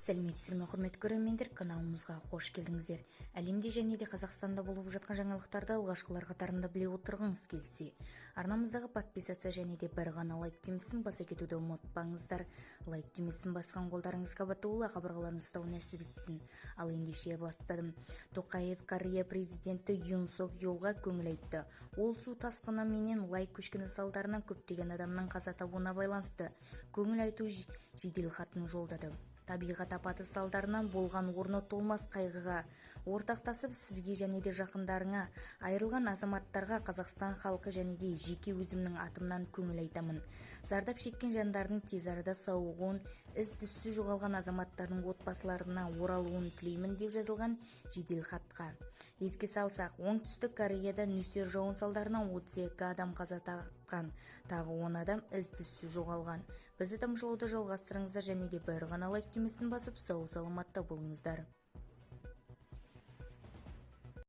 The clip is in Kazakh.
Сәлеметсіздер ме, құрметті көрермендер! Каналымызға қош келдіңіздер! Әлемде және де Қазақстанда болып жатқан жаңалықтарды алғашқылар қатарында біле отырғыңыз келсе, арнамыздағы подписаться және де бір ғана лайк түймесін баса кетуді ұмытпаңыздар. Лайк түймесін басқан қолдарыңыз қабатулы қабырғаларын ұстау нәсіп етсін. Ал ендеше, бастадым. Тоқаев Корея президенті Юн Сок Йолға көңіл айтты. Ол су тасқыны менен лай көшкіні салдарынан көптеген адамның қаза табуына байланысты көңіл айту жеделхатын жолдады. Табиғат апаты салдарынан болған орны толмас қайғыға ортақтасып, сізге және де жақындарыңа, айырылған азаматтарға Қазақстан халқы және де жеке өзімнің атымнан көңіл айтамын. Зардап шеккен жандардың тез арада сауығуын, із-түзсіз жоғалған азаматтардың отбасыларына оралуын тілеймін, деп жазылған жеделхатқа. Еске салсақ, Оңтүстік Кореяда нөсер жауын салдарынан 32 адам қаза тапқан, тағы 10 адам із-түзсіз жоғалған. Бізді тамашалауды жалғастырыңыздар және де бір ғана лайк түймесін басып, сау саламатта болыңыздар.